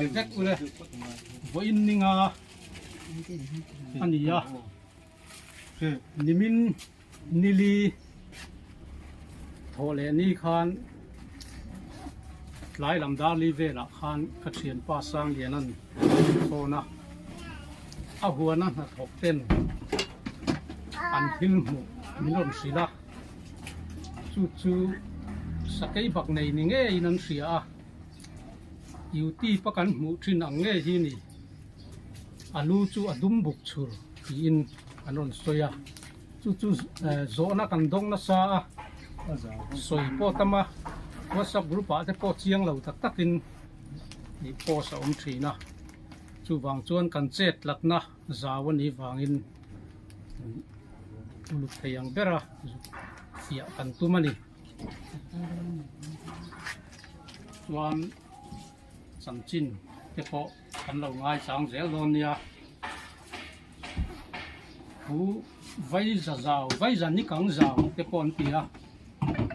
Chibai vek ule vawiin ninga a ni a, nimin nili thawh leh ni khan tlai lam dar li velah khan ka thianpa Sangliana'n phone a, a huana hnathawk ten an thil hmuh min rawn hrilh a, chu chu sakei bak nei ni ngeiin an hria a. Youtube a kan hmuh thin ang ngei hi ni a lu chu a dum buk chhur tiin an rawn sawi a chu chu zawhna kan dawng nasa a sawi pawh tam a whatsapp group ah te pawh chiang lo tak tak in ih post a awm thin a chuvang chuan kan chet tlatna zau a nih vangin uluk thei ang ber a fiah kan tum a ni. Chuan chanchin te pawh kan lo ngaichang zel dawn nia. Thu vaiza zau, vaiza ni kang zau te pawh an ti a.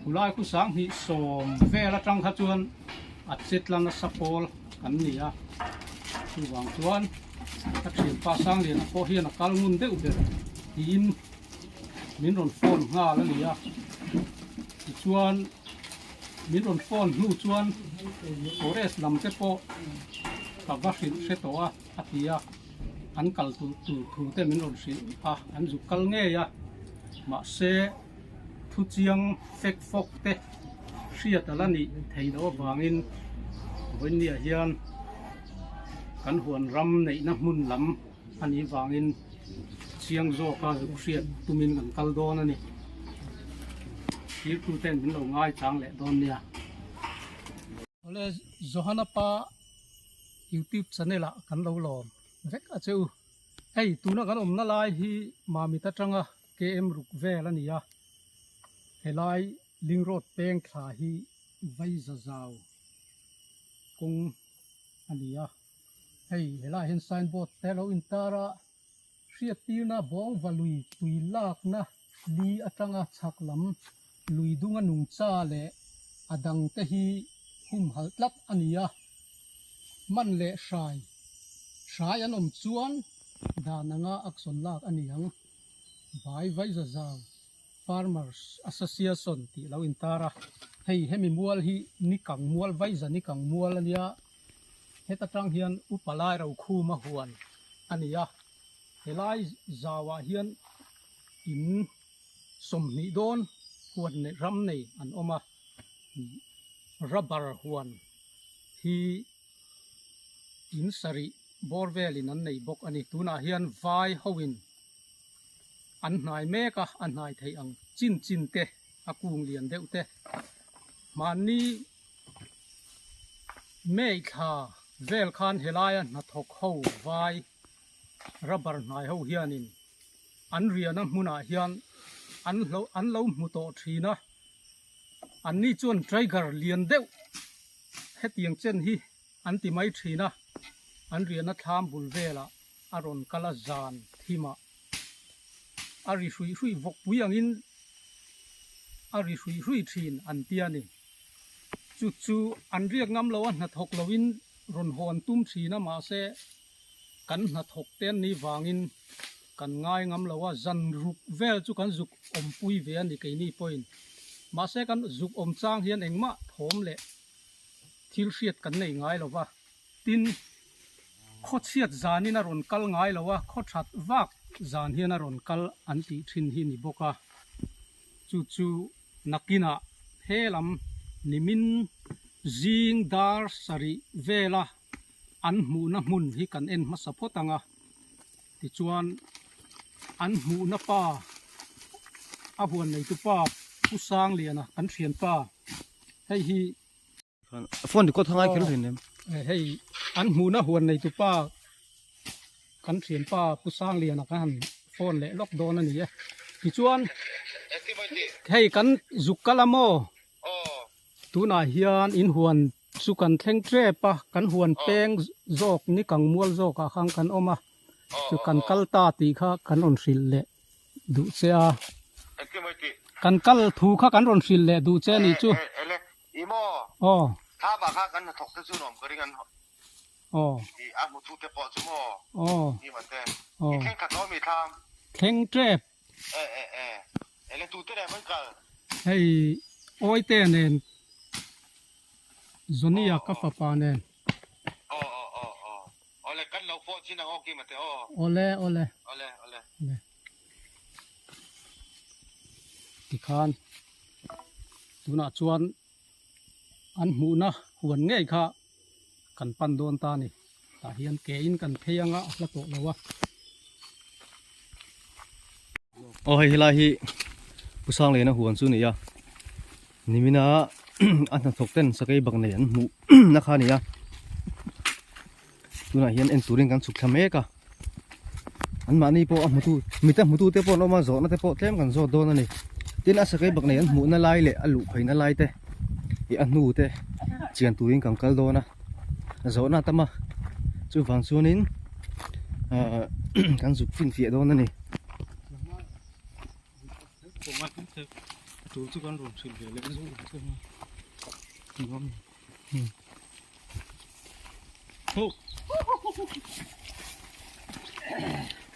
Khulai khu sanghnih sawm vel atang kha chuan a chetla nasa pawl kan ni a. Chuvang chuan ka thianpa Sangliana pawh hian a kal ngun deuh ber tiin min rawn phone nghal a ni a tichuan min rawn phone hnu chuan forest lam te pawh ka va hrilh hre tawh a a ti a an kal tur tur thu te min rawn hrilh a an zuk kal ngei a mahse thu chiang fek fawk te hriat a la nih theih loh avangin vawinia hian kan huan ram neihna hmun lam a nih vangin chiang zawka zuk hriat tumin kan kal dawn a ni. Thirtu ten min lo ngai chang leh dawn nia. Awle Johana pa YouTube channel ah kan lo lawm vek a che u. Hei tuna kan awmna lai hi Mamit atanga KM ruk vel a ni a, helai Ling Road peng thla hi Vaizazau kawng a ni a. Hei helaiah hian signboard te lo intar a, hriattirna bawngva lui tui lakna li atanga chhak lam lui dunga nungcha leh a dang te hi humhalh tlat a ni a, man leh hrai hrai an awm chuan dan anga action lak a ni ang. Vai vai za zau Farmers Association tih lo intar a, hei hemi mual hi Nikang mual Vaiza Nikang mual a nia, heta tang hian Upa Lai Rokhuma huan a ni a, helai zauah hian in 20 dawn huan nei ram nei an awm a, rubber huan hi in sarih bawr velin an nei bawk a ni, tunah hian vai hoin. An hnai mek a, a hnai theih ang chin chin te, a kung lian deuh te. Mahni May thla vel khan helaia hnathawk ho vai rubber hnai ho hianin an riahna hmunah hian an hlo an lo hmu tawh thin a, anni chuan tiger lian deuh hetiang chen hi an ti mai thin a, an riahna thlam bul velah a rawn kal a zan thim ah a ri hruih hruih vawk pui angin a ri hruih hruih thin an ti a ni. Chu chu an riak ngam lo a hnathawk loin rawn hawn tum thin a mahse kan hnathawk te an nih vangin kan ngai ngam lo a zan ruk vel chu kan zuk awmpui ve a ni keini pawhin mahse kan zuk awm chang hian engmah thawm leh thil hriat kan nei ngai lo va. Tin, khawchhiat zanin a rawn kal ngai lo a, khawthat vak zan hian a rawn kal an tih thin hi ni bawk a. Chu chu nakinah he lam nimin zing dar sarih vela an hmuhna hmun hi kan en hmasa phawt ang a. Tichuan, an hmuhna pa, a huan neitu pa Pu Sangliana kan thianpa hei hi. Phone record kha ngai kher hlei nem. Hei an hmuhna huan nei tu pa kan thian pa Pu Sangliana kan han phone leh lawk dawn a ni e. Tichuan hei kan zuk kal a maw? Tunah hian in huan chu kan thleng tep a, kan huan peng zawk ni kang mual zawkah khan kan awm a, chu kan kal ta tih kha kan rawn hrilh leh duh che a. Kan kal thu kha kan rawn hrilh leh duh che a nih chu. I maw? Aw. Thla bak kha kan hnathawk te chu nuam ka ring an. Aw. I a hmu tu te pawh chu maw? Aw. Ni ma te. Aw. I thleng khat lo mi thlam? Thleng tep. E e e. Ele tu te nen an kal? Hei Awite nen Johnny-a ka fapa nen. Aw aw aw aw. Awle kan lo phone chin ang aw Kima te aw. Awle awle. Awle awle. Awle. Tikhan tunah chuan an hmuhna huan ngei kha kan pan dawn ta a ni. Tah hian ke in kan phei anga a hla tawh lo a. Aw hei helai hi Pu Sangliana huan chu a ni a, nimina a hnathawk ten sakei bak nei an hmuh na kha a ni a, tunah hian en turin kan chhuk thla mek a, anmahni pawh a hmutu mita hmutu te pawh an awm a zawhna te pawh tlem kan zawt dawn a ni, tin a sakei bak nei an hmuhna lai leh a luh pheina lai te ih a hnu te chian turin kan kal dawn a. Zawhna tam a chuvang chuanin ahh kan zuk finfiah dawn a ni.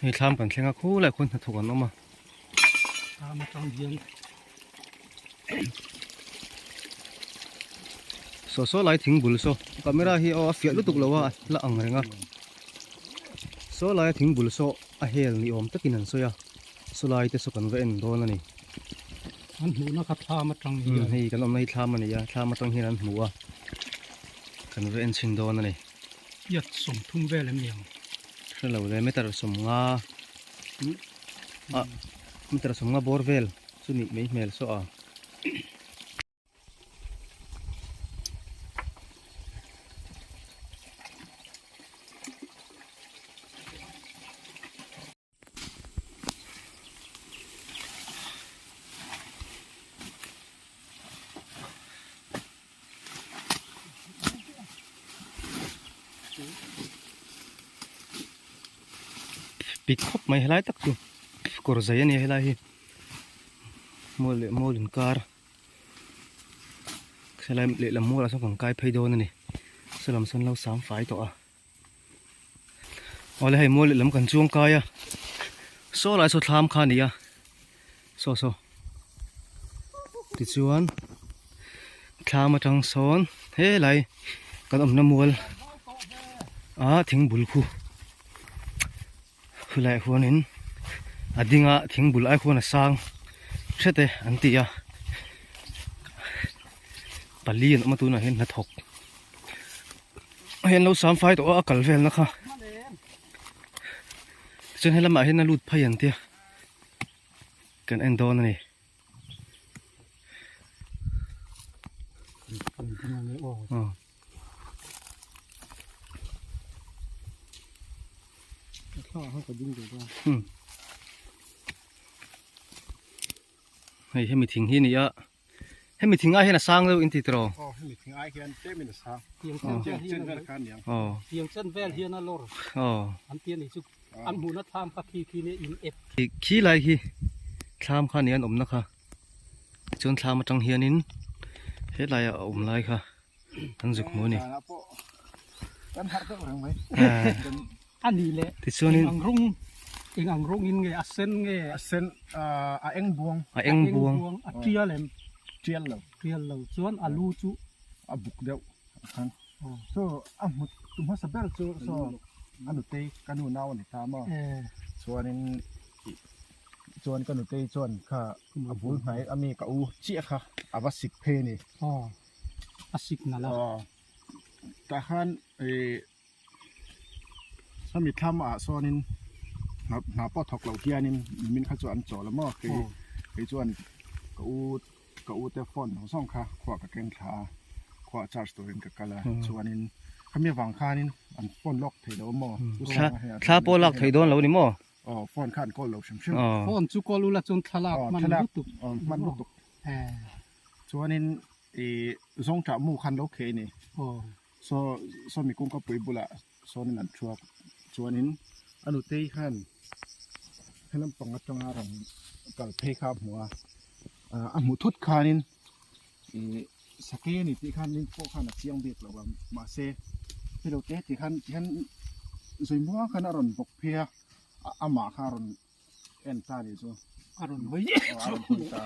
Hei thlam kan thleng a khulai khuan hnathawk an awm a. Saw saw lai thing bul saw camera hi aw a fiah lutuk lo a la ang reng a saw lai a thing bul saw a hel ni awm takin an sawi a saw lai te saw kan va en dawn a ni an hmuhna kha thlam atang hian hei kan awmna hi thlam a ni a thlam atang hian an hmu a kan va en chhin dawn a ni piat 30 vel em ni ang hrelo le meter 50 ah meter 50 bawr vel chu nih mai hmel saw a. Pik khawp mai helai tak chu kawr zai a nia helai hi mual leh mual inkar helai lehlam mual ah sawn kan kai phei dawn a ni saw lam sawn lo sang fai tawh a awle hei mual lehlam kan chuang kai a saw lai saw thlam kha a ni a saw saw tichuan thlam atang sawn helai kan awmna mual a thing bul khu khulaiah khuanin a ding a thing bul ai khuan a sang hret e an ti a pali an awm a tunah hian hnathawk hei an lo sam fai tawh a a kal velna kha tichuan helamah hian a lut phei an tia. Kan en dawn a ni. Hei hemi thing hi a ni a. Hemi thing ai hian a sang deuh in ti tiraw? Aw hemi thing ai hian tlem in a sang. Tiang chen chen vel kha aniang. Aw. Tiang chen vel hian a lawr. Aw. An ti a nih chu an hmuhna thlam kha khi khi nia in ep. Khi lai khi thlam kha nia an awmna kha. Chuan thlam atang hianin helai ah a awm lai kha an zuk hmu a ni. Kan harh deuh reng mai. A ni le. Tichuanin eng ang rawng eng ang rawng in nge a sen nge a sen a eng buang a eng buang a tial em tial lo tial lo chuan a lu chu a buk deuh a khan so a hmu tu hmasa ber chu so a nutei ka nu nau a ni ta maw chuanin chuan ka nutei chuan kha a bul hnai ami ka u chiah kha a va sik phei a ni a sik nalh a tah khan ih Hemi thlam ah sawnin hna pawh thawk loh hianin nimin kha chu an chawl a maw kei kei chuan ka u ka u te phone zawng zawng kha khuah ka keng thla a khuah charge turin ka kal a chuanin khami avang khanin an phone lawk thei lo a maw thla pawh lak thei dawn lo a ni maw aw phone kha an call lo hrim hrim phone chu call ula chuan thlalak hman lutuk hman lutuk chuanin ih zawngṭah mu khan lo khei a ni. Saw saw mi kawngka pui bulah sawnin an thuak chuanin a nutei khan helam pang atanga rawn kal phei kha a hmu a ah a hmuh thut khanin ih sakei a ni tih khan rin pawh khan a chiang bik lo a mahse. Hilo te ti khan ti khan zawimuang khan a rawn bawk phei a amah kha a rawn en ta a nih chu a rawn hawi a rawn hawi ta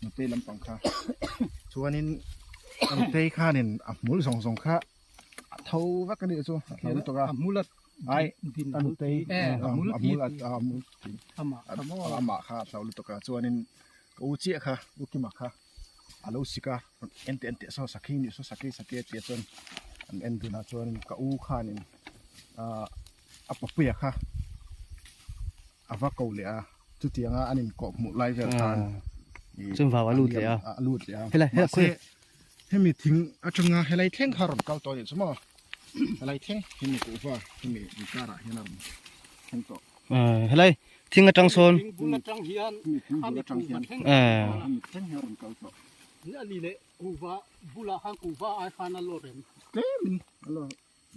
nutei lampang kha chuanin a nutei khanin a hmul zawng zawng kha a tho vek a nih chu a tho lutuk a a hmul a ai din a nutei a hmul a hmul a hmul amah kha maw amah kha a tho lutuk a chuanin ka u chiah kha u kima kha a lo sik a en teh en teh saw sakhi nih saw sakhi sakhi a tih chuan an en dun ah chuan ka u khanin ahh a papuia kha a va ko leh a chutiang a an inkawh hmuh lai vel khan ih chuan vau a lut leh a a lut leh a helai helai mahse hemi thing atanga helai thleng kha a rawn kal tawh a nih chu maw helai thleng hemi kuhva hemi inkarah hian a rawn thleng tawh. Ahh helai thing atang sawn thing bul atang hian hemi thing a bul mi atang kuhva hian thleng eh hemi thleng hian a rawn kal tawh. A ni leh kuhva bulah khan kuhva ai khan a lawr em? Tlemin a lawr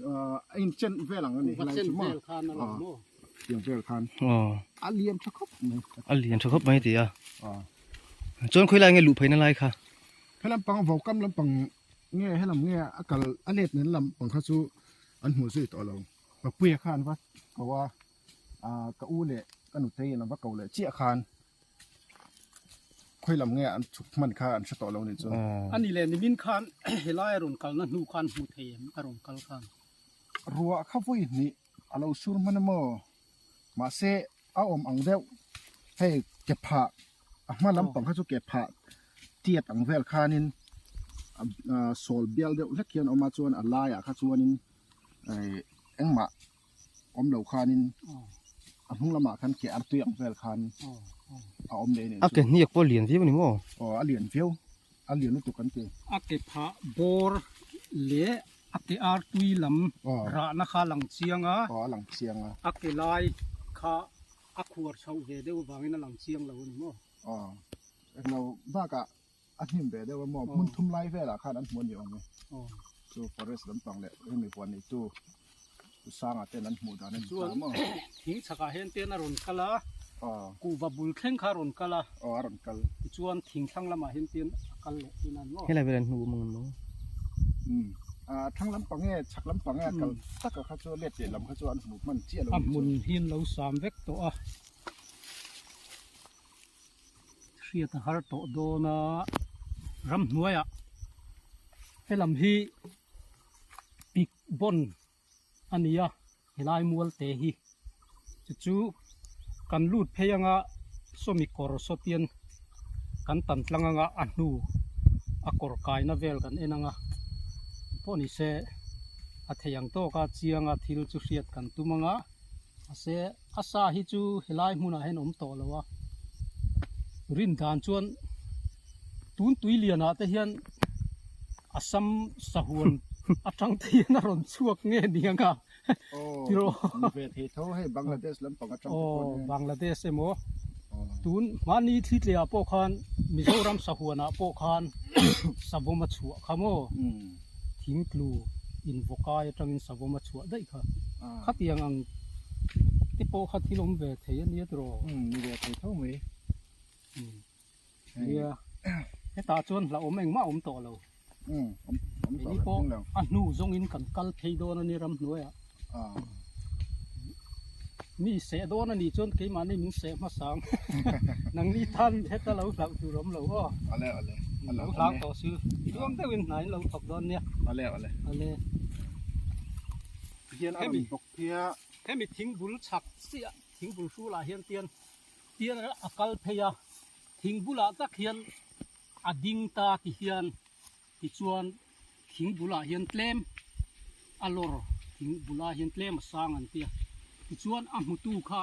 ahh a inchen vel ang a ni Kuhva helai chen chu maw vel khan a lawr maw? Tiang vel khan aw a lian tha khawp mai. A lian tha khawp mai ti a. Aw. Chuan khawilai nge luh pheina lai kha? He lampang vokam lampang nge helam nge a kal a let nen lampang kha chu an hmuh zui tawh lo. Papuia kha an va ko a, ah ka u leh ka nutei an va ko leh chiah khan khawi lam nge an chhuk hman kha an hre tawh lo nih chu. A ni leh nimin khan helai a rawn kalna hnu khan hmu thei em a rawn kal khan? Ruah kha vawi hnih a lo sur hman emaw mahse a awm ang deuh hei ke phah a hma lampang kha chu ke phah tiat ang vel khanin ah sawl bial deuh hlek hian a awm a chuan a laiah kha chuanin eh engmah awm lo khanin a hnung lamah khan ke artui ang vel khan a awm leh a nih A chu. ke hniak pawh a lian viau a ni maw? Aw a lian viau, a lian lutuk an ti. A ke phah bawr leh a ke artui lam rahna kha a lang chiang a. Aw a lang chiang a. A ke lai kha a khuar chhoh ve deuh avangin a lang chiang lo a ni maw? Aw englo bakah a hnim ve deuh a maw hmun thum lai velah khan an hmu a ni awm e chu forest lampang leh hemi huan neitu u sanga ten an hmuh dan a ni ta maw thing chhakah hian ten a rawn kal a kuhva bul thleng kha a rawn kal a aw a rawn kal tichuan thing thlang lamah hian ten a kal leh thin a ni maw helai velah an hmu awm ang maw umm a thlang lampang nge chhak lampang nge a kal taka kha chu let leh lam kha chu an hmu hman chiah lo a hmun hi an lo sam vek tawh a. Hriat a har tawh dawn a, ramhnuaiah helam hi pik bawn a ni a, helai mual te hi chu chu kan lut phei anga sawmi kawr sawtian kan tan tlang anga a hnu a kawr kaina vel kan en anga pawh ni se a thei ang tawka chianga thil chu hriat kan tum anga mahse A sa hi chu helai hmunah hian awm tawh lo a, rin dan chuan tun tui lianah te hian Assam sahuan atang te hian a rawn chhuak nge ni ang a tiraw aw Bangladesh emaw tun hmani thli tliah pawh khan Mizoram sahuanah pawh khan savawm a chhuah kha maw thingtlu invaw kai atangin savawm a chhuah daih kha. Khatiang ang te pawh kha thil awm ve thei a nia tiraw? Umm ni ve thei tho mai. Umm nia hetah chuan hlauhawm engmah awm tawh lo. Umm awm awm tawh Keini pawh a hnu zawngin kan kal phei dawn a ni ramhnuaiah. Mi seh dawn a nih chuan keimahni min seh hmasa ang. Nangni tan heta lo hlauh tur awm lo aw. Ale ale. Lo hlau tawh si. Tluang deuhin hna in lo thawk dawn nia. Ale ale. Ale. Hian a rawn bawk phei a. Hemi thingbul chhak chiah thingbul hrulah hian tian tian a kal phei a. Thingbulah tak hian a ding ta ti hian tichuan thingbulah hian tlem a lawr thingbulah hian tlem a sang an tia tichuan a hmutu kha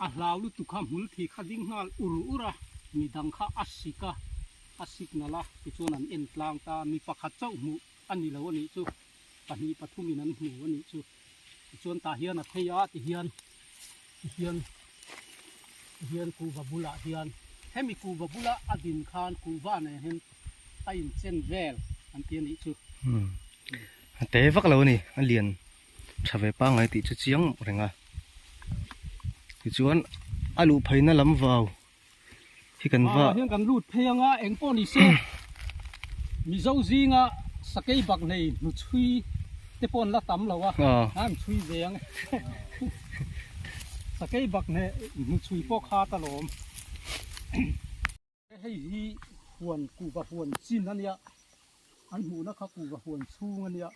a hlau lutuk kha hmul thi kha ding nghal ur ur a midang kha a sik a a signal a tichuan an en tlang ta mi pakhat chauh hmuh a ni lo a nih chu pahnih pathumin an hmu a nih chu tichuan tah hian a phei a tihian tihian tihian kuhva bulah hian hemi kuhva bula a din khan kuhva nen hian a inchen vel an ti a nih chu. Umm a te vak lo a ni a lian tha ve pangngai tih chu chiang reng a tichuan a luh pheina lam vau hi kan va Ah hian kan lut phei anga eng pawh ni se Mizo zinga sakei bak nei hnuchhui. te pawh an la tam lo a, an chhui ve ang e. Sakei bak neh hnuchhui pawh khat alawm. Hei hi huan kuhva huan chin a nia, an hmuhna kha kuhva huan chhung a nia.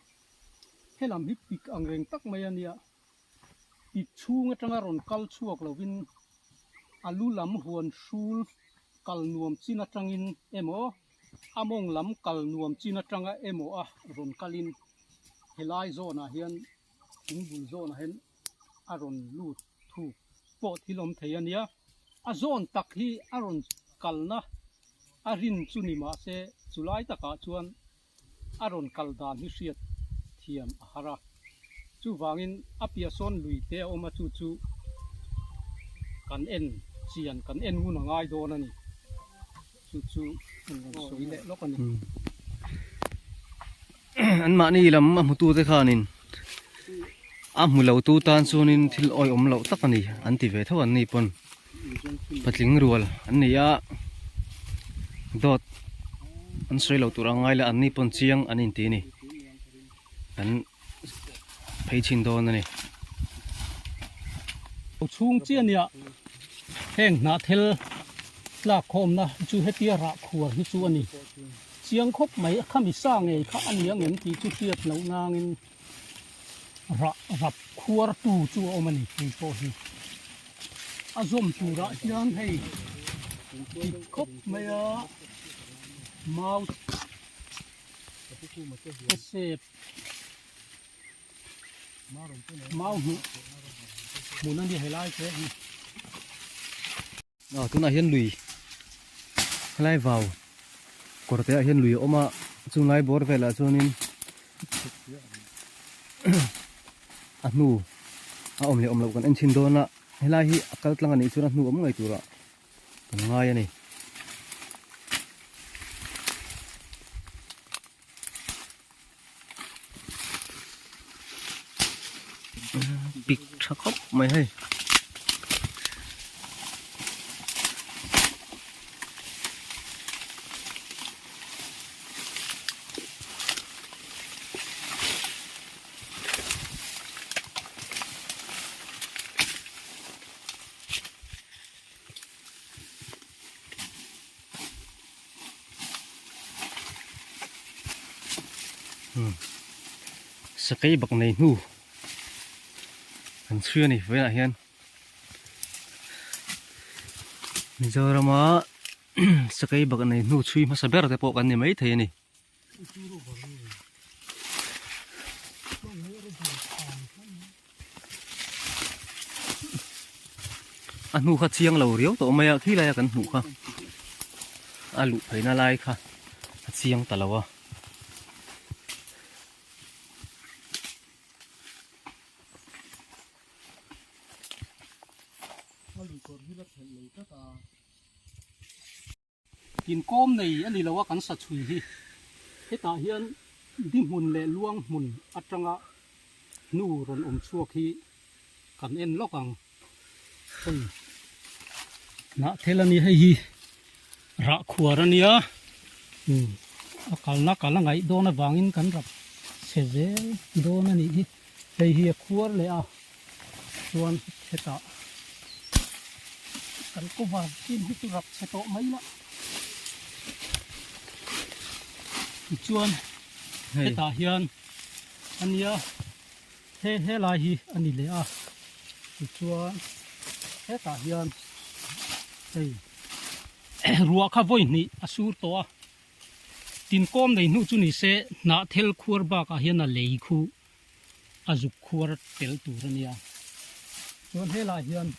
Helam hi pik ang reng tak mai a nia. Pik chhung atanga rawn kal chhuak lovin a lu lam huan hrul kal nuam chin atangin emaw a mawng lam kal nuam chin atanga emaw a rawn kalin helai zawnah hian thing bul zawnah hian a rawn lut thuk pawh thil awm thei a nia. A zawn tak hi a rawn kalna a rin chu ni mahse chulai takah chuan a rawn kal dan hi hriat thiam a har a. Chuvangin a piah sawn lui te a awm a chu chu kan en chian kan en ngun a ngai dawn a ni. Chu chu an rawn sawi leh lawk a ni. Anmahni lam a hmutute khanin a hmu lo tu tan chuanin thil awihawm loh tak a ni an ti ve tho an ni pawn patling rual an ni a dawt an sawi lo tur ang ngai la an ni pawn chiang an inti a ni an phei chhin dawn a ni. Chhung chiah nia heng hnahthel tlak khawmna chu hetia rah khuar hi chu a ni. Chiang khawp mai a khami sa ngei kha a ni ang em tih chu hriat loh nangin rah rap khuar tu chu a awm a ni hei pawh hi. A zawm turah hian hei dik khawp mai a mau te sep mau hmuh hmun a ni helai te hi. Aw tunah hian lui helai vau kawr te ah hian lui a awm a chunglai bawr velah chuanin a hnu a awm leh awm loh kan en chhin dawn a helai hi a kal tlang a nih chuan a hnu awm ngei turah kan ngai a ni. Pik tha khawp mai hei. Sakei bak nei hnu kan chhui a ni vawiinah hian Mizorama sakei bak nei hnu chhui hmasa ber te pawh kan ni maithei a ni. A hnu kha chiang lo riau tawh mai a khi laia kan hmuh kha a luh pheina lai kha a chiang ta lo a. Inkawm nei a ni lo a kan sa chhui hi. Hetah hian di hmun leh luang hmun atanga hnu rawn awm chhuak hi kan en lawk ang. Hei hnahthel a ni hei hi rah khuar a nia umm a kalna kal a ngaih dawn avangin kan rap chhe zel dawn a nih hi. Hei hi a khuar leh a chuan hetah kan cover chin hi chu rap chhe tawh mai la tichuan hetah hian a nia he helai hi a ni leh a tichuan hetah hian hei ruah kha vawi hnih a sur tawh a. Tinkawm nei hnu chu ni se hnah thel khuar bakah hian a lei khu a zuk khuar tel tur a nia. Chuan helaiah hian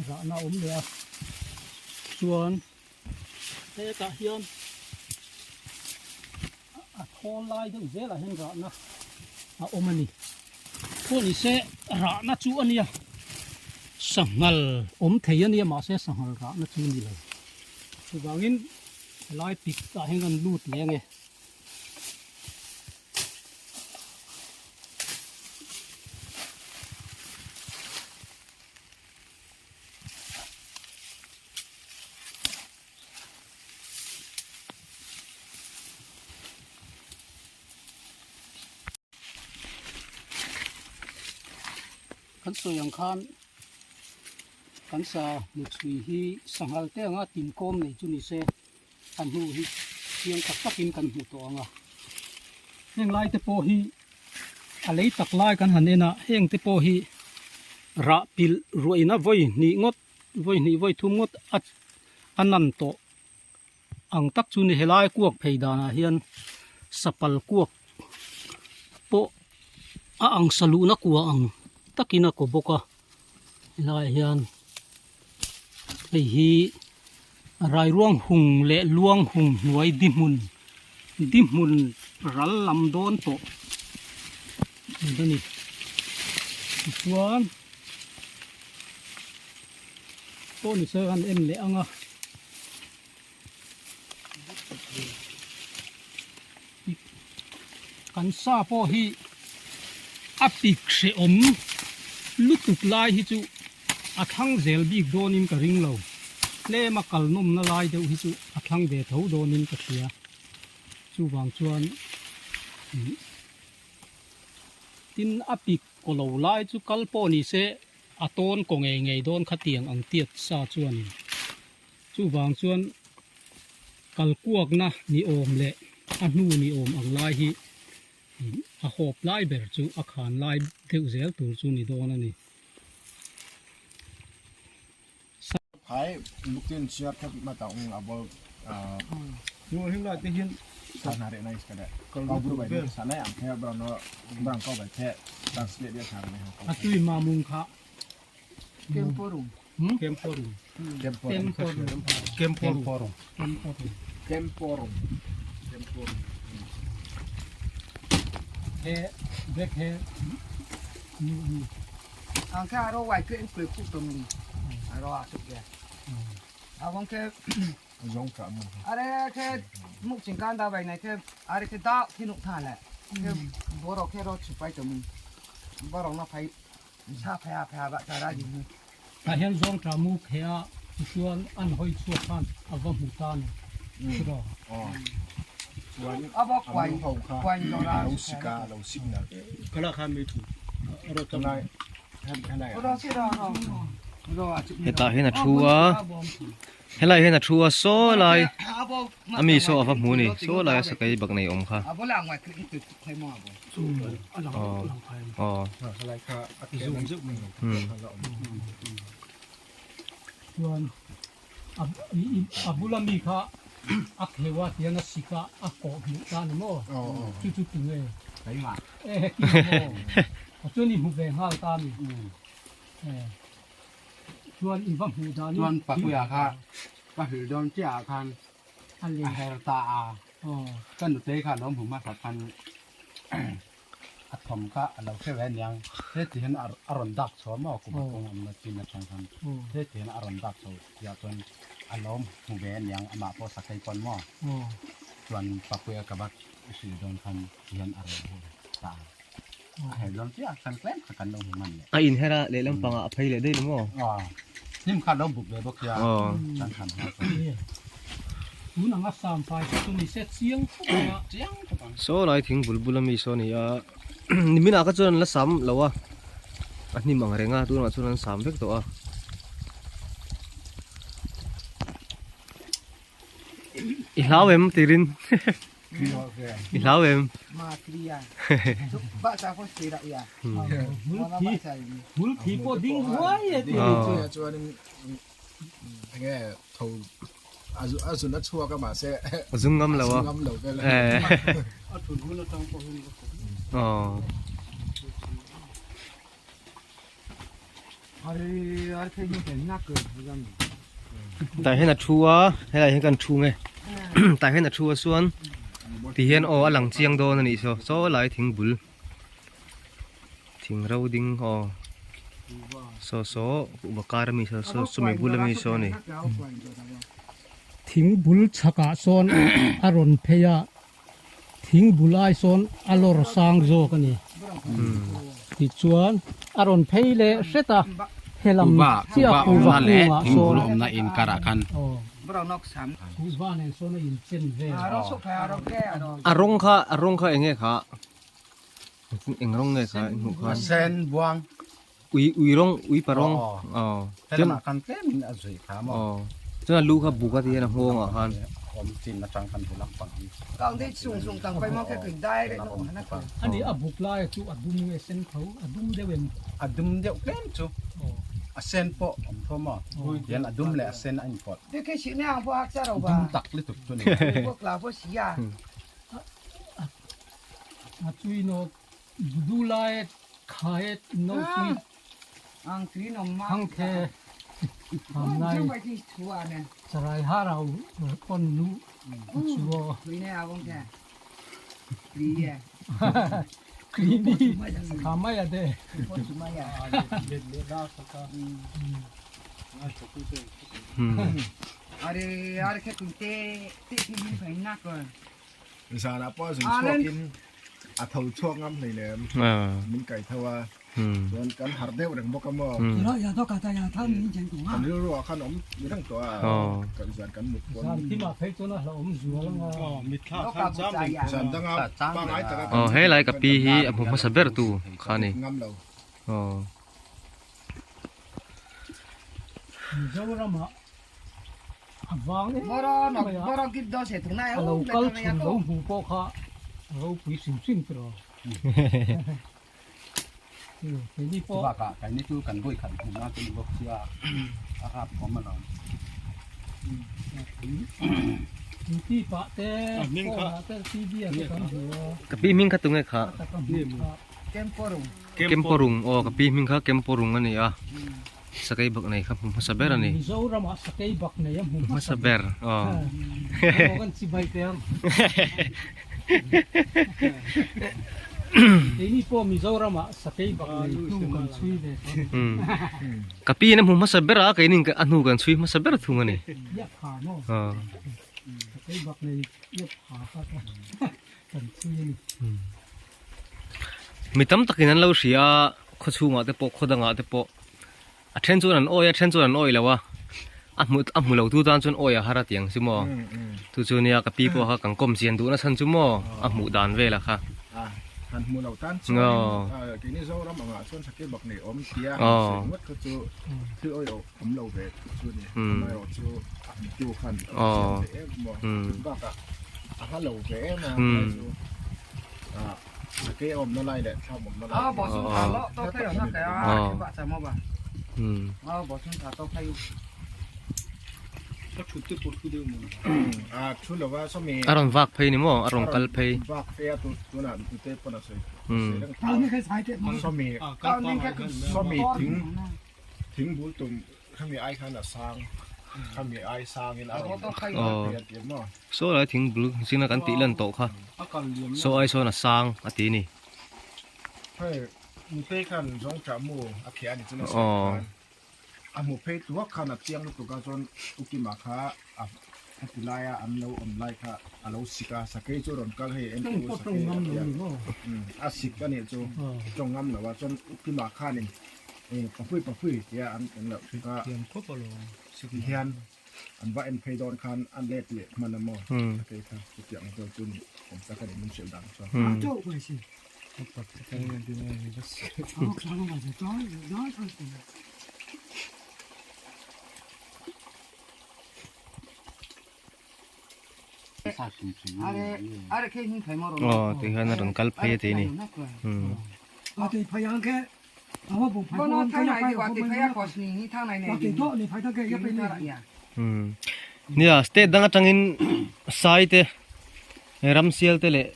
rahna a awm leh a, chuan hetah hian a thawl lai deuh zelah hian rahna a awm a ni. Pawh ni se rahna chu a nia, sanghal awm thei a nia mahse sanghal rahna chu a ni lo. Chuvangin Helai pik ah hian kan lut leh ange. Kan sawi ang khan kan sa hmuchhui hi sanghal te anga tinkawm nei chu ni se a hnu hi chiang tak takin kan hmu tawh ang a. Heng lai te pawh hi a lei tak lai kan han en a, heng te pawh hi rah pilh ruahina vawi hnih ngawt vawi hnih vawi thum ngawt a a nan tawh ang tak chu ni helai kuak phei danah hian sapal kuak pawh a ang sa luhna kua ang takin a kaw bawk a helaiah hian hei hi rairuang hung leh luang hung hnuai di hmun di hmun ral lam dawn tawh a ni tichuan pawh ni se an en leh ang a. Kan sa pawh hi a pik hrehawm lutuk lai hi chu a thlang zel bik dawnin ka ring lo. Tlem a kal nawmna lai deuh hi chu a thlang ve tho dawnin ka hria. Chuvang chuan tin a pik kaw lo lai chu kal pawh ni se a tawn kaw ngei ngei dawn khatiang ang tiat sa chuanin. Chuvang chuan kalkuakna ni awm leh a hnu ni awm ang lai hi a hawp lai ber chu a khan lai deuh zel tur chu ni dawn a ni. Phai luktin chiar khat ma ta ung abol Heng lai te hian sa na re nai ska da kau bru bai sa nai ang khe bra no brang kau bai khe translate ya thar ne a tui ma mung kha Kemporum. Kemporum. Kemporum. Kemporum. Kemporum. Kemporum. Kemporum. He black he nu nu. Ang khe aro wai ke kwe khu tong ni. Aro a chuk ge. Awang khe Zong ka mu. Are khe muk ching kan da bai nai khe are khe da thi nuk tha le. Khe boro khe ro chupai tong. Borok na phai Tah hian zawng tah mu phe a tichuan an hawi chhuak khan a va hmu ta a ni tiraw? Hetah hian a thu a helai hian a thu a saw lai a mi saw a va hmu a ni saw lai a sakei bak nei awm kha. Aw Chuan a bula mi kha a kheu a tiang a sik a a kawh hmuh ta ni maw chu chu tu nge e heti maw chuan i hmu ve nghal ta ni chuan i va hmuh dan chuan papuia kha ka hrilh dawn chiah ah khan a her ta a ka nutei kha a lo hmu hmasa khan a thawm kha a lo hre ve aniang heti hian a rawn dak chho a maw kum a kawng awmna chin atang khan heti hian a rawn dak chho tihah chuan a lo hmu ve aniang amah pawh sakei pawn maw chuan papuia ka va hrilh dawn khan ti hian a rawn her ta a a her dawn chiah khan tlem kha kan lo hmu hman leh A inher a lehlam pangah a phei leh daih lo maw? Aw hnim kha a lo buk ve bawk sia kan han hma chuan. Tun anga sam fai chu chu ni se chiang khawp ang a. Chiang khawp ang. Saw lai thing bul bul ami saw a ni a nimin ah kha chuan an la sam lo a a hnim ang reng a tunah chuan an sam vek tawh a. I hlau em tirin I hlau em Hmul thi pawh ding huai e tih A zung ngam lo a Tah hian a thu a helai hian kan thu nge tah hian a thu a chuan ti hian aw a lang chiang dawn a nih saw saw lai thing bul thing ro ding aw saw saw kuhva kar ami saw saw chumi bul ami saw a ni. Thing bul chhakah sawn a rawn phei a. Thing bul ai sawn a lawr sang zawk a ni. Tichuan a rawn phei leh hret a, helam chiah kuhva kungah sawn kuhva nen sawn a inchen vel. A rawng kha a rawng kha eng nge kha? Eng rawng nge kha i hmuh khan? A sen buang. Ui ui rawng ui pa rawng aw He lamah khan tlemin a zuih kha maw. Aw chuan a lu kha buk a ti hian a nghawng ah khan. Awm chin atang khan bu lampang hi. Ani a buk lai chu a dum nge sen tho a dum deuh em. A dum deuh tlem chu a sen pawh awm tho maw tihian a dum leh a sen a inpawlh. Dum tak lutuk chu ni. A chui nawt Du lai khai no tui hang the ham nai charai ha rau pon nu chu o creamy kha mai a de. Zanah pawh a zin chhuakin a tho chhuak ngam hlei lem min kai tho a, chuan kan harh deuh reng bawk a maw? Kan rilru ah khan awm reng tawh a, kan zan kan mut pawn. Zan thimah phei chuan a hlauhawm zual ang a. Zan danga pangai taka Aw helai ka pi hi a hmu hmasa ber tu kha a ni. Ngam lo. Aw. Mizoramah A vang em mai a, a lo kal chhun lo hmu pawh kha a ropui hrim hrim tur aw. Keini pawh. Chubakah keini chu kan vawi khat hmu na chu ni bawk sia a rap awm alawm. Duty pah te phone ah te TV ah te kan hmu a. Ka pi hming kha tunge kha? Kemporung aw ka pi hming kha Kemporung a ni a. Sakei bak nei kha hmu hmasa ber a ni. Mizoramah sakei bak nei a hmu hmasa ber. Aw. Aw kan chibai teh ang. Keini pawh Mizoramah sakei bak nei hnu kan chhui ve tawh a ni. Ka pi in a hmu hmasa ber a, keini a hnu kan chhui hmasa ber thung a ni. Iap ha maw? Sakei bak nei iap ha kha kan chhui a ni. Mi tam takin an lo hria a, khaw chhungah te pawh khaw dangah te pawh a then chuan an awi a, a then chuan an awi lo a, a hmu a hmu lo tu tan chuan awi a har a ti ang chu maw, chu chu nia ka pi pawh kha kan kawm chian duhna chhan chu maw a hmuh dan vel a kha. A han hmu lo tan chuan keini Zoram angah chuan Sakei bak nei awm tia han sawi ngawt kha chu thil awi awm lo ve chu a ni, amaherawh chu a hmutu khan a chian ve em maw, bakah a hla lo ve em a chu. Sakei awmna lai leh thlam awmna lai A rawn vak phei ni maw a rawn kal phei Khami ai khan a sang khami ai sangin a rawn Aw saw lai thing bul zingna kan tih lan tawh kha saw ai sawn a sang a ti ni. Hei nutei khan zawng tah mu a khiah a ni chuan a sawi khan a hmu phei tuak khan a chiang lutuk a chuan Ukima kha a heti laia an lo awm lai kha a lo sik a sakei chu a rawn kal hei en tawh u sakei a ti a a sik a nih chu tawng ngam lo a chuan Ukima khanin Papui papui tia an kan loh thik a ti hian an va en phei dawn khan a let leh hman a maw sakei kha chutiang ang chu ni awm tak a ni min hrilh dan chuan. Aw ti hian a rawn kal phei a ti ni nia state dang atangin sai te ramsial te leh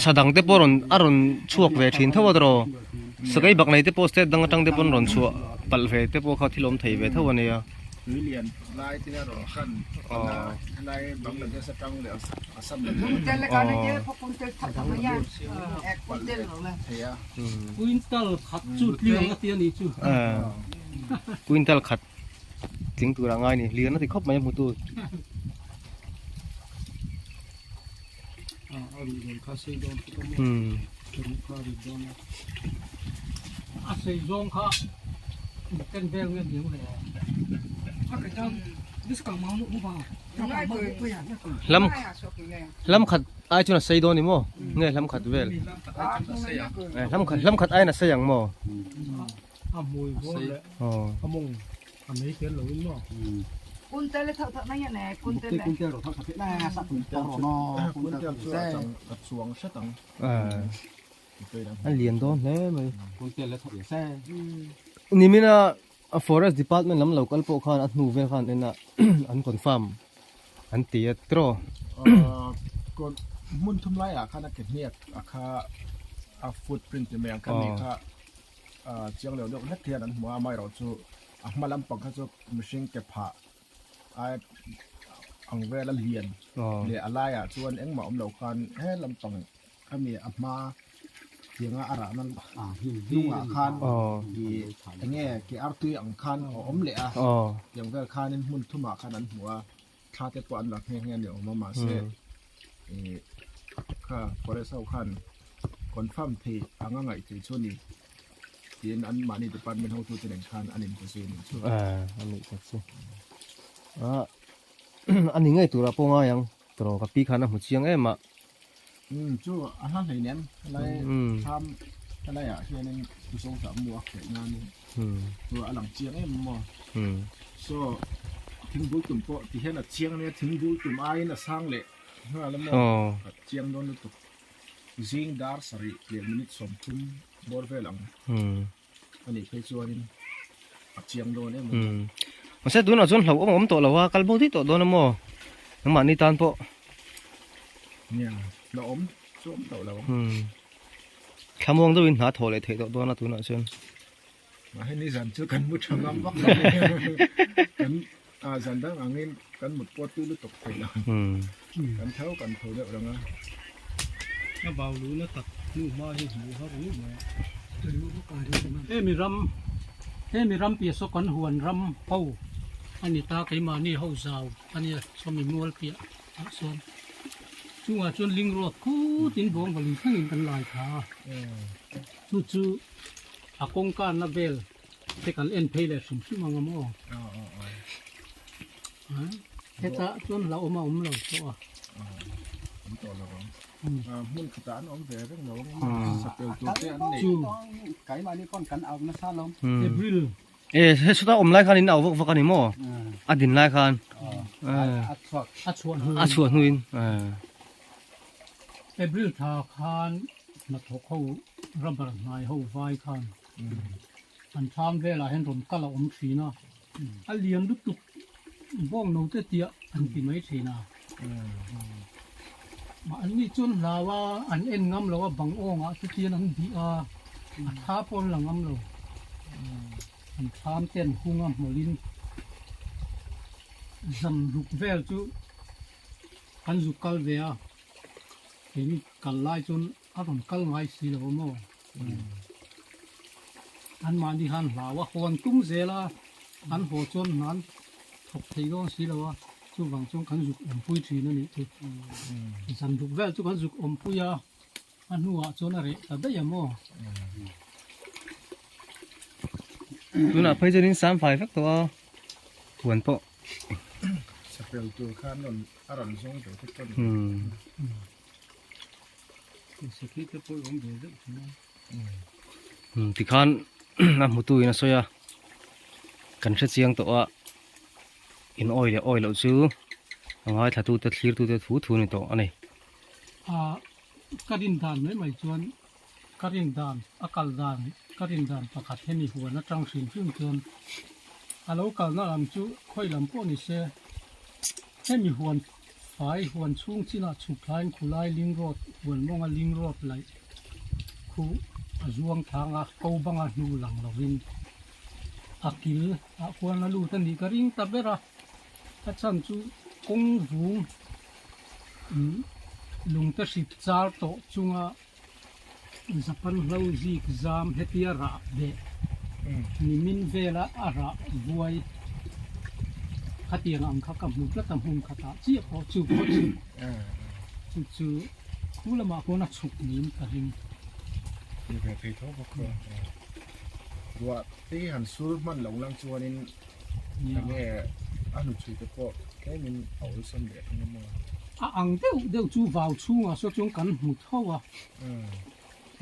sa dang te pawh rawn a rawn chhuak ve thin tho a tawh sakei bak nei te pawh state dang atang te pawn rawn chhuah palh ve te pawh kha thil awm thei ve tho a nia. Quintal khat tling tur a ngai a ni hlian a ti khawp mai a hmutu. A sei zawng kha ken vel nge niang le. Hlam hlam khat ai chuan a sei dawn ni maw nge hlam khat vel hlam khat hlam khat aiin a sei ang maw a hmui bawr leh a mawng a mei tel lo in maw a lian dawn hle mai nimina A forest department lam lo kal pawh khan a hnu vel khan en a an confirm an ti a tiraw. Hmun thum lai ah khan a ke hniak a kha a footprint ti mai ang kha mi kha chiang leh deuh hlek hian an hmu a amaherawh chu a hma lampang kha chu mihring ke phah ai ang vel a lian leh a laiah chuan engmah awm lo khan he lampang Khami a hma tianga a rahna hnungah khan ih enge ke artui ang khan a awm leh a, tiang vel khanin hmun thumah khan an hmu a, thla te pawh an la nghe nghe a ni awm a mahse ih kha forest ho khan confirm theih anga ngaih theih chu a ni tiin an mahni department hotute nen khan an inbe zui a ni chu. A nih tak chu a ni ngei turah pawh ngai ang. Tawh ka pi khan a hmu chiang em a. Umm chu a hla hlei nem helai thlam helai ah hianin zawngtah mu a kheh nan in chu a lang chiang em maw so thingbul tum pawh ti hian a chiang ania thingbul tum aiin a sang leh nghal a maw a chiang dawn lutuk zing dar sarih leh minute 30 bawr vel ang anih phei chuanin a chiang dawn em a ni. Mahse tunah chuan hlauhawm a awm tawh lo a, kal bo daih tawh dawn a maw? Nangmahni tan pawh. Nia, hlauhawm chu awm tawh lo ang. Thlamuang deuhin hna thawh leh theih tawh dawn a tunah chuan. Mahse nizan chu kan mu tha ngam vak lo kan zan dang angin kan mut pawh tui lutuk thei lo. Kan tho kan tho deuh reng a. A bau luhna tak hnu hma hi hmuh har ru mai a. Hemi ram hemi ram piah saw kan huan ram ho a ni ta keimahni ho zau a nia sawmi mual piah ah sawn chungah chuan ling ruak khut in bawng vawlin thlengin kan lai tha a chu chu a kawngkanna vel te kan en phei leh hrim hrim ang a maw. Heta chuan hlauhawm a awm lo tawh a. Awm tawh lo ang. Hmun khatah an awm ve reng lo ang. Sapel tur te an nei. Chu. Keimahni pawn kan au nasa lo. April. E he sawta awm lai khan in au vak vak a ni maw? A din lai khan. A chhuak. A chhuah hnuin. A chhuah hnuin. April thla khan hnathawk ho rubber hnai ho vai khan an thlam velah hian rawn kal a awm thin a. A lian lutuk bawng no te tiah an ti mai thin a. An ni chuan hlau a, an en ngam lo a, bang awngah te chian an bih a, a thla pawh an la ngam lo. An thlam te an hung a hmawlhin zam ruk vel chu an zuk kal ve a, keini kal lai chuan A rawn kal ngai si lo a maw? Anmahni khan hlau a, hawn tum zel a, an haw chuan hna an thawk thei dawn si lo a, chuvang chuan kan zuk awmpui thin a nih chu. Zan ruk vel chu kan zuk awmpui a, a hnuah chuan a reh ta daih a maw? Tunah phei chuan in sam fai vek tawh a, huan pawh. Chapel tur khan a rawn zawng ve te pawh a ni. Tikhan a hmutu in a sawi a kan hre chiang tawh a in awi leh awi loh chu a ngaithla tute thlir tute thu thu a ni tawh a ni. Ah ka rin dan mai mai chuan ka rin dan a kal dan ka rin dan pakhat hemi huan atang hrim hrim chuan a lo kalna lam chu khawi lam pawh ni se hemi huan Fai huan chhung chinah chhuk thlain khulai ling road huan mawnga ling road laih khu a zuang thlang a, ko banga hnu lang lovin a kil ah khuan a lut a nih ka ring ta ber a, a chhan chu kawng vung lungte hrip char tawh chunga Japan hlo zik zam hetia rah beh nimin vela a rah vuai khatiang ang kha ka hmu tlat a hmun khatah chiah pawh chu pawh chu chu chu khu lamah khuan a chhuk niin ka ring. Ni ve thei tho bawk a ruah te hi han sur hman lo lang chuanin enge. A hnu chhui te pawh tlemin a awlsam leh ang emaw. A ang deuh deuh chu vau chhungah saw chuan kan hmu tho a,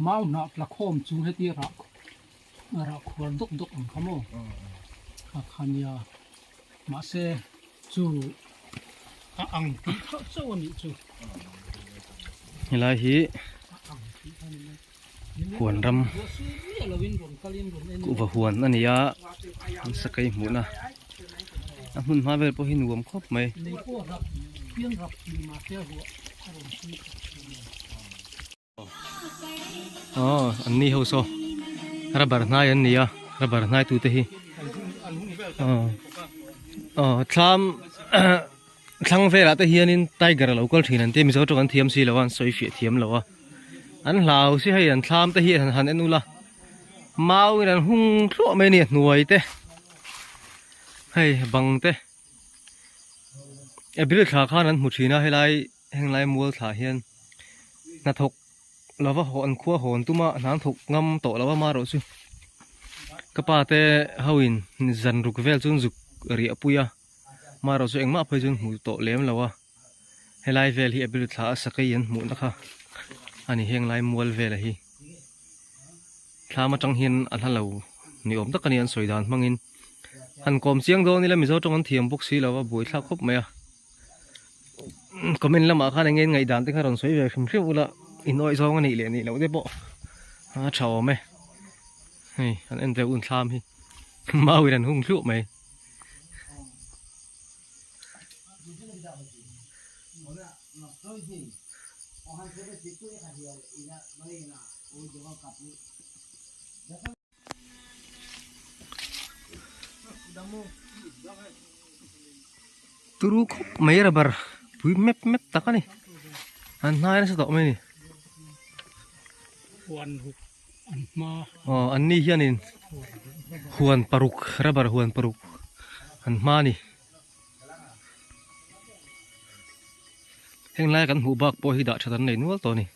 mau hnah tla khawm chu heti rah rah khuar dawk dawk ang kha maw a kha nia mahse chu a ang tih chauh chauh a nih chu. Helai hi huan ram kuhva huan a ni a an sakei hmuhna a hmun hma vel pawh hi nuam khawp mai. Aw an ni ho saw rubber hnai an ni a rubber hnai tute hi aw aw thlam thlang velah te hianin tiger a lo kal thin an tia mizo tawng an thiam si lo a an sawi fiah thiam lo a an hlau si hei an thlam te hi han han en ula mau in an hung thluah mai a ni a hnuai te hei bang te april thla khan an hmu thin a helai henglai mual thlah hian hnathawk lova haw an khua hawn tuma hna thawk ngam tawh lo a marawh chu ka pa te ho in zan ruk vel chu an zuk riah pui a marawh chu engmah phei chu an hmu tawh lem lo a helai vel hi a biru thla a sakei an hmuhna kha a ni henglai mual vela hi thlam atang hian a hla lo ni awm tak a ni an sawi dan hmangin han kawm chiang dawn ila mizo tawng an thiam bawk si lo a buaithlak khawp mai a. Comment lamah khan enge ngaihdan te kha rawn sawi ve hrim hrim ula in awih zawng a nih leh nih loh te pawh a tha awm e hei an en deuh un thlam hi mau in an hung hluah mai. Turu khawp mai rubber pui mep mep tak a ni an hnai nasa tawh mai a ni huan ruk an hma aw an ni hianin huan paruk rubber huan paruk an hma a ni heng lai kan hmuh bak pawh hi dah that an nei nual tawh a ni.